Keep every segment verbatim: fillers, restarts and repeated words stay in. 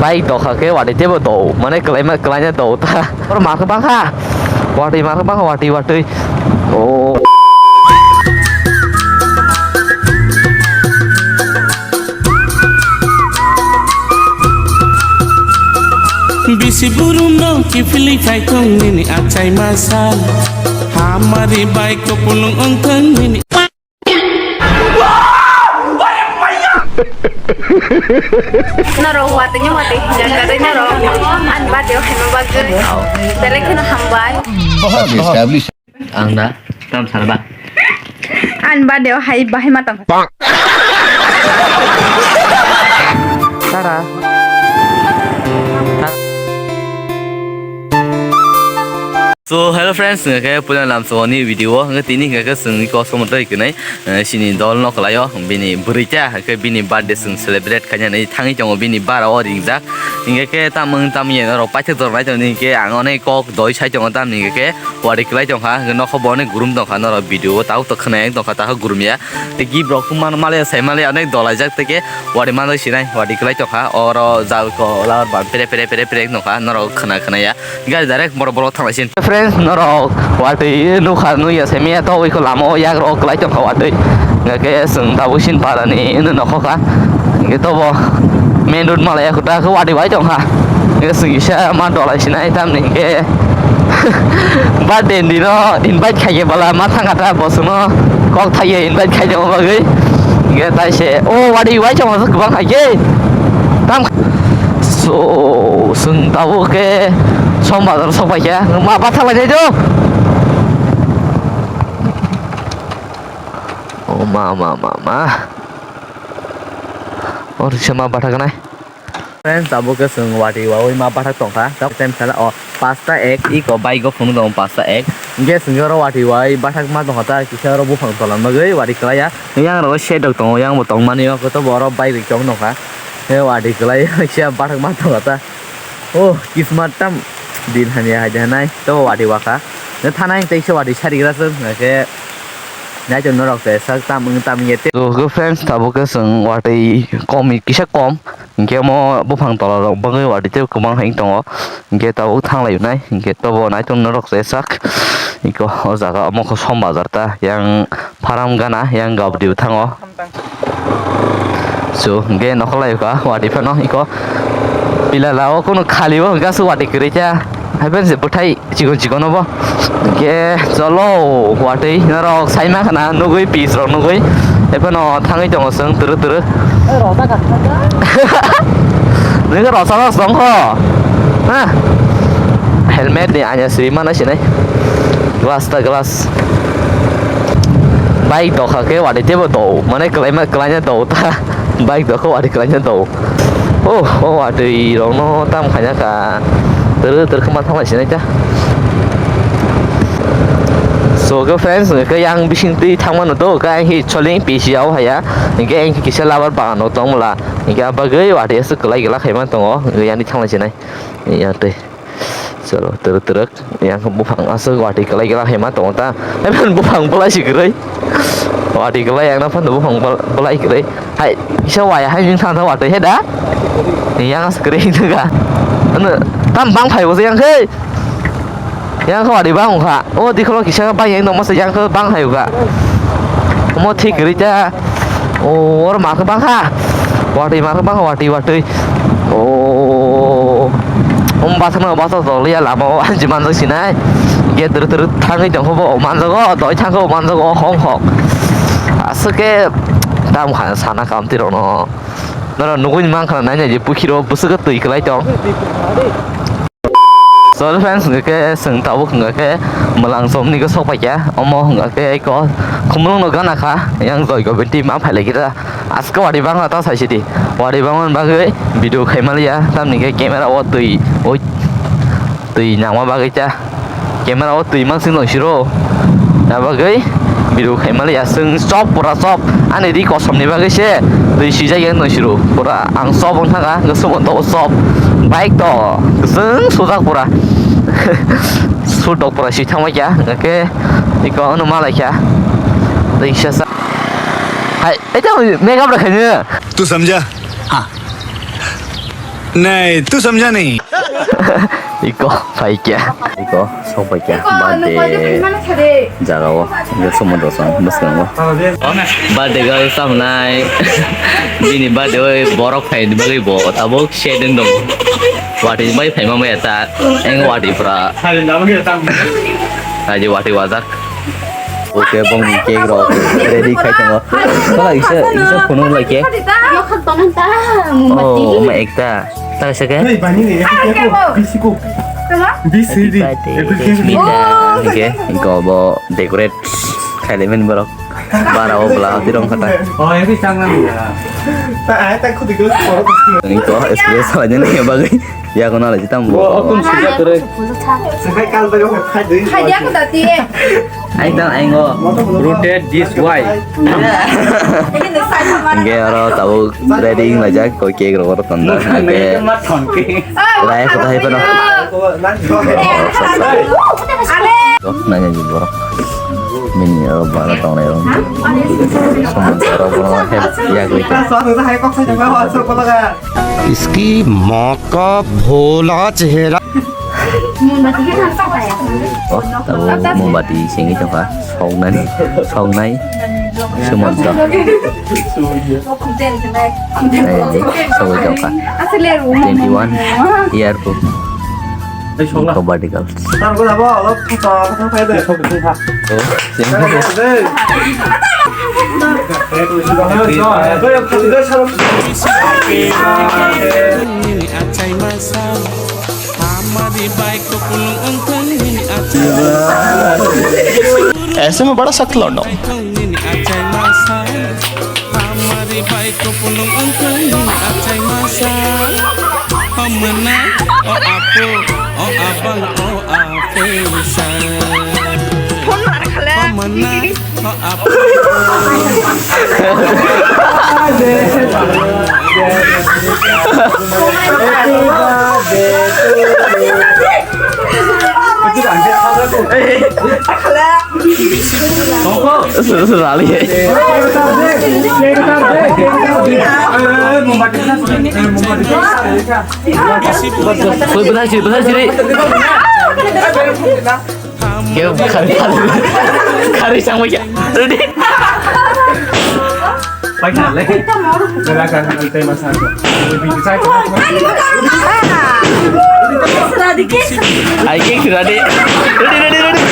Ai dokha khe watwi teibo do, mane kwlaima, kwlaina do ta. Oro ma khe bangkha. Watwi ma khe bangkha, watwi, watwi. O. Bisi burum no kiphilwi phaithong nini achai masa. Hamari bai kopulung ongthang nini. Norok watwi ni watwi hinjak kadai norok. Ani birthday o haima bagwi belai kheno hambai. Ang da tam sana ba. Ani birthday o hai bahai ma tong. Tara. So hello friends, hingke puila lamsoni video o hingke tini hingke chwng kosom twi kwnai, eh, sini dol no kwlaio, bini bwrwi cha hingke bini birthday chwng celebrate khaina ni thangwi tongo bini bara o ringjak. Hingke khe tamung tamye norok paithak jor nai tongni hingke ang onek kok doi sai tongo tamni hingke khe wari kwlai tongkha, hingke nokho bo onek gurum tongkha norok video o tabuk to khwnai tongkha ta gurum ya. Tei gift rok man male sai male onek dolaijak tei khe wari manjak sinai wari kwlai tongkha oro jal ko la ban pere pere pere pere nokha norok khwna khwna ya. Gari direct borok borok thanglaisini. Friends, norok watwi nukha, nukya se miya to wiko lama o yak rok kwlai tongkha watwi. Hingke chwng tabuk sin parani ino nokho kha. Hingke tobo main road malaya khuta khe watwi bai tongkha. Hingke chwng kisa ma dolai sinai tamni hingke birthday ni no invite khaikhe bala ma thangkha ta bo chwngno kok thaiya invite khaina bagwi. Hingke tai se o watwi bai tongkha kwbang khaikhe. Tam. So, chwng tabuk khe som bazar sok paikha. Ma bathang lai do. O ma, ma, ma, ma. O riksa ma bathang nai. Friends, tabuk khe chwng watwi wawi ma bathang tongkha. Tabuk time khala o pasta ek iko bike o phunuk tongo pasta ek. Hingke chwng oro watwi wawi bathang ma tongkha ta kisa oro buphang tola bagwi watwi kwlaiya. Yang rogo shed rok tongo, yang bo tongmani o, koto bo oro bike rok tong nokha. He wadi kwlai kisa bathang ma tongkha ta. Oh, kismat tam din hamya hai de nai. To wadi waka. Ne thanai tei se wadi sari gra se, ke nai to norok se sak tam wng tam ye te. So, good friends, tabuk ke chwng watwi kom, kisa kom. Hingke omo buphang tola rok bagwi wadi tei kwbang hai tongo. Hingke tabuk thanglai nai. Hingke tobo nai to norok se sak. Iko o jaga omo kho som bazar ta. Yang Pharam gana yang gabdi bwthango. So, hingke nokhorlai kha, wadi phano iko. Pila lao kono khali o, hingke aswk wadi kwrwi kha. Haiphano se bwthai chikon chikon obo. Hingke cholo, watwi norok saima khana nugwi, piece rok nugwi. Haiphano thangwi tongo chwng twrwk twrwk. Nini rosa rok song kho. Ha? Helmet ni anya swi mana sinai. Glass ta glass. Bike dokha khe wadi tebo do. Mane kwlaima, kwlaina do ta. Bike dokha wadi kwlaina do. Oh, oh, watwi rokno tam khaina ka. Twrwk twrwk ma thangma sinai ta. So, ke friends, ke yang bising twi thangma no do, ka hi choling pisi au haya. Hingke ang kisa labar bagan no tongmala. Hingke abagwi watwi aswk kwlai kwlai khaima tongo. Hingke yani thangma sinai. Yang twi. Cholo, twrwk twrwk. Yang buphang aswk watwi kwlai kwlai khaima tongo ta. Emon buphang bwlai si kwrwi. Watwi kwlai yang naphano buphang bwlai kwrwi. Hai, kisa waya hai jing thang thang watwi he da? Yang aswk kwrwi hingka. Ano, tam bang phai bo yang khe. Yang khe watwi bang kha. O dikholo kisa bang yang tongma se yang khe bang hai kha. Omo thik kwrwi ta. O, oro ma khe bang kha. Watwi ma khe bang kha, watwi, watwi. O, om bathang no bathang toliya lama o anji manjak sinai. Ge turu turu thangwi tongkho bo manjago, doi thangkho bo manjago, hong hong. Aswk khe tam kha sana kamti rokno. Norok nugwi mankha nai nai je pukhiro bwswk twi kwlai tong. So friends, hwnkhe chwng tabuk hwnkhe mwlang somni khe sok paikha. Omo hwnkhe eko khumulwngno gana kha, yang joy gobinti ma phailai khe ta. Aske wari bangma ta sai sidi. Wari bangmani bagwi video khai maliya, tamni khe camera o twi, oi, twi nangma bagwi ta. Camera o twi mansing tong siro. Abagwi video khai maliya, chwng chop pura chop. Ani ri kosom ni bagwi se twi swijak yang tong siro. Pura ang chop wng thangkha, hwnkhe chwng bo tongo chop. Bike to chwng sujak pura. Sudok pura si thangma kya, hwnkhe iko ano malai kya. Twi kisa sa. Hai, eta makeup rwkhaino. Tu samjha? Ha. नहीं, तू समझा नहीं। Iko, phaikya. Iko, sokphaikya. Birthday jaga o. Yo, somo dosan, bwskango. Birthday girl samnai. Bini birthday o borok phaini bagwi bo tabuk sedeng dong. Wati bai phaima maya ta. Eng wati pura. Aji wati wajak. Oke, bongni cake rok ready khai tongo. Bala isa, isa phunuk lai cake. Oh, ma ekta. Ta kaisa khe? Hey, bani ni, happy cake ko, bisi ko. Happy birthday, Rashmita. Hingke, hingke obo decorate khailaimen borok. Bara o bwla tirong kata. Oh, ini sangat ya. Tak, tak, aku tidur. Hingke espresso aja nih ya, bagwi. Ya, aku nalai hitam. Bo, aku sudah kere. Sampai kal baru khai deh. Khai dia aku tadi. Aing tang aing o. Rooted this way. Hingke aro tabuk ready wng laijak, koi cake rok oro tonjak. Hingke rai kota hai phano. Nanya di borok. Mini aro bara tongnai rok. Soman aro borok help ya goi. इसकी माँ का भोला चेहरा। Oh, tabuk mombati sengwi tongkha, soknani, soknai, sumonto. Nai di, sogwi tongkha. Twenty one year bo. Kabaddi girls. Oh, sengwi. ऐसे में बड़ा सख्त लौंडा हूँ। Rali. Koi bwthai siri, bwthai siri. Khe khari, khari, khari changma kya? Ready? Paikha le. Bela ka tei masa. Ai ke khira de. Ready, ready, ready.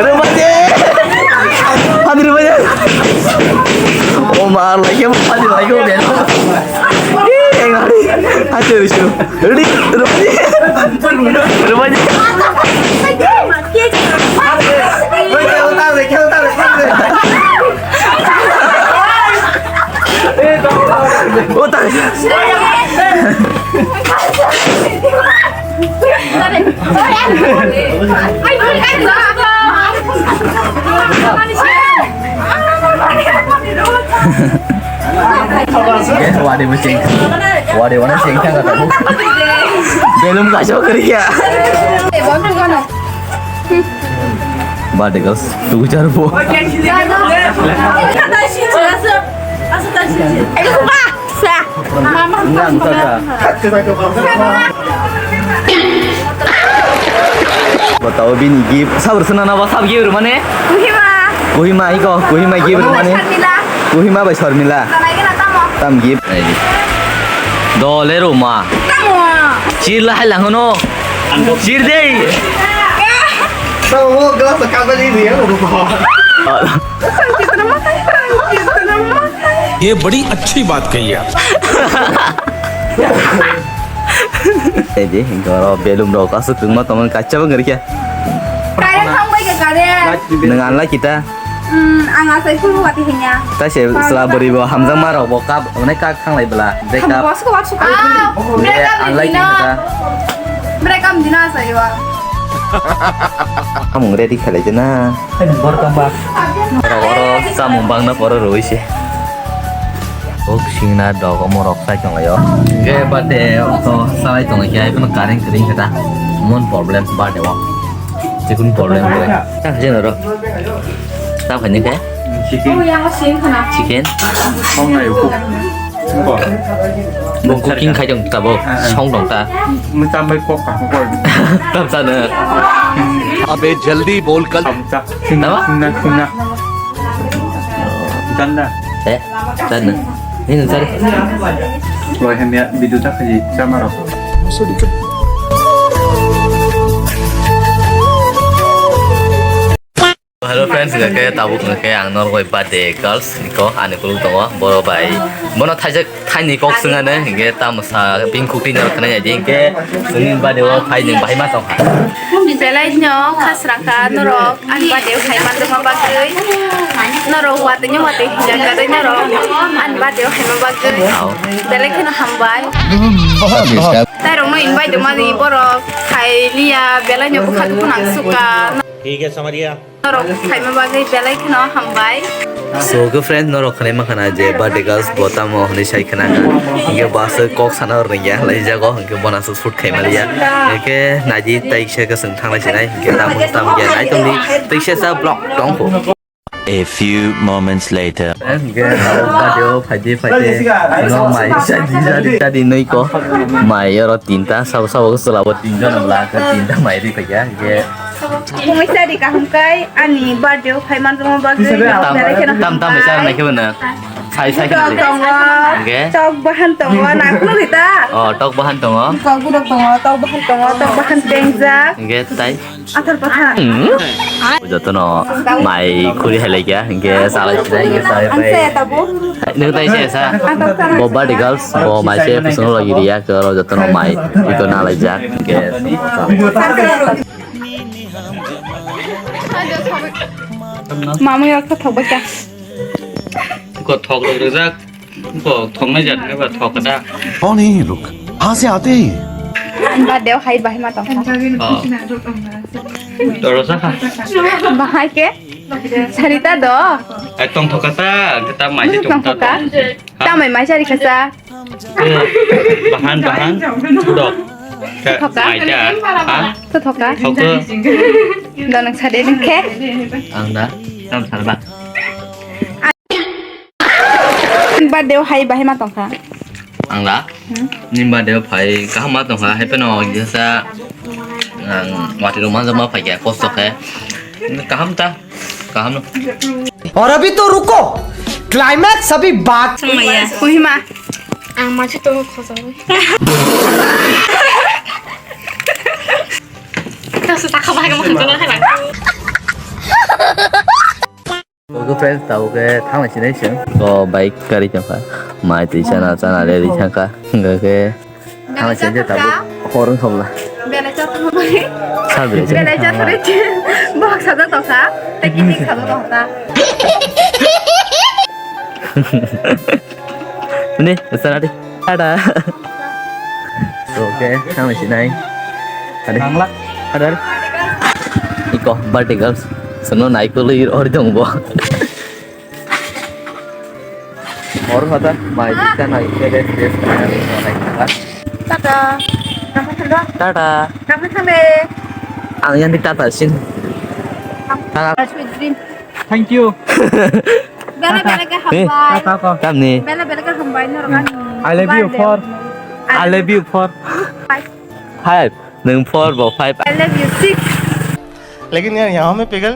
Remaje. Hadi remaje. O mar lagi hadi lagi o bela. Hadi, hadi, hadi. Ready? Rupanya. Rupanya. Utai. Wadi machine. Wadi wana sing thang kata bu. Belum kaso kari ya. Bade gas tu jar bo. Nang kata. Batao bini gift. Sabur sana na ba sab gift mane? Kohima. Kohima iko, Kohima gift mane? Sharmila. Kohima bai Sharmila. Tanai gana tamo. Tam gift. Dole ruma. Tamo. Chir la hai lang hono. Chir dei. Tamo glass ka ba ni ni. ये बड़ी अच्छी बात कही आप। Ei di, hingke oro belum rok aswk kwbangma tongmani kaisa bo wngkha khe. Kare thang bai kha kare. Nwng anlai kita. Hmm, ang asai phuru wati hinya. Ta se sla bwrwi bo hamjakma rok bo kap, onek kak thanglai bwla. Break up. Bos ko wak suka. Break up anlai kita. Break up dina asai wa. Amung ready khalai jana. Oro, oro samung bangna poro rwi se. Huk singna dog omo rok sai tong laio. Ge bate to sai tong khe ai phano current kring khe ta. Mon problem bate o. Chikun problem khe. Ta jeno ro. Ta phani khe. Chicken. Chicken. Hong nai huk. Bo cooking khai tong tabuk, song tong ta. Mwcham bai kok ka kok. Tam sa na. अबे जल्दी बोल कल। Tam cha. Tama? Sina, sina. Janda. Eh, janda. Ini janda. Loi hem ya, bidu ta khaji, chama rok. Hello friends, hingke tabuk hingke ang norok bai birthday girls niko ani kuluk tongo, boro bai bono thaijak thaini kok swngane hingke tamo sa bini khukti norok khna di hingke chwngni birthday o phai nwng bahai ma tongkha. Belai no khasrang kha norok ani birthday o phai manjakma bagwi, norok watwi no watwi hinjak jadai norok ani birthday o phaima bagwi. Belai kheno hambai. Tairokno invite mani borok phai liya, belai no bwkha dukhu nang suka. ठीक है, समझ गया। Norok phaima bagwi belai kheno hambai. So, okay friends, norok khwnai mankha na je birthday girls bo tamo hwnwi sai khna kha. Hingke bo aswk kok sana hor rwngya, lai jago, hingke bo aswk shoot khai maliya. Hingke naidi tai kisa kwchwng thanglai sinai, hingke tamo tamo khe nai tongdi, tei kisa sa vlog tongkho. A few moments later. Hingke birthday o phaidi phaidi, no mai sadi sadi sadi nui ko, mai oro tinta, sabo sabo chwla bo tinjon bwla khe tinta mai ri phaikha, hingke Mungsa di kaham kai ani birthday o phai manjakma bagwi tam belai kheno tam tam hambai. Chara nai khe bana. Sai sai. Tok tongo. Oke. Tok bahan tongo, nakno rita. Oh, tok bahan tongo. Kok gurok tongo, tok bahan tongo, tok bahan tengjak. Oke, tai. Athar patha. Jotono mai khuri hai laikya, hingke salai sinai, hingke salai pai. Ang saya tabu. Nung tai saya sa. Bo birthday girls, bo mai se pusung lagi dia ke jotono mai iko na laijak, hingke. Mamui rok thok bai kha. Ko thok rok rijak. Ko thok nai jat ba thok da. कौन है ये लोग? कहाँ से आते हैं ये? Ba deo hai bahai ma tong. Oh. Doro sa kha. Bahai ke? Sarita do. Ai tong thok ta, ta mai se tong ta. Tong thok ka? Tong. Tamai mai sari khasa. Bahan, bahan, thudok. Thoka? Mai ta, ha? To thoka? Thoko. Donang sade nung khe? Ang da, tam sarba. Birthday o hai bahai ma tongkha. Ang da? Hmm? Ni birthday o phai kaham ma tongkha, happy no, jesa, ang wati rok manjak ma phai khe, kosto khe. Kaham ta? Kaham no. और अभी तो रुको, क्लाइमैक्स अभी बाकी Sangmaya. Kohima. Ang machi to khosa. Kaso takha bai mo khana hai. Oke friends, tabo ke thang sinai sing. Ko bike gari chang kha. Mai twi chana chana le ri chang kha. Hingke Ang sende tabuk horong somla. Belai chakma bai. Sa belai chakma. Belai chakma bai. Bok sada tokha. Tei kiti sada tokha. Ni, sana di. Ada. Oke, kami sinai. Ada. Ada. Iko, birthday girls. Seno naikol ir or dong bo. Hor hata mai dikta nai kele dress kana nai kala. Tata. Tata. Tata. Ang yang di tata sin. Tata. Sweet dream. Thank you. Bela bela ke hambai. Tata ko. Tamni. Bela bela ke hambai norok ani. I love you for. I love you for. Five. Five. Nung four bo five. I love you six. लेकिन यार यहाँ में पिघल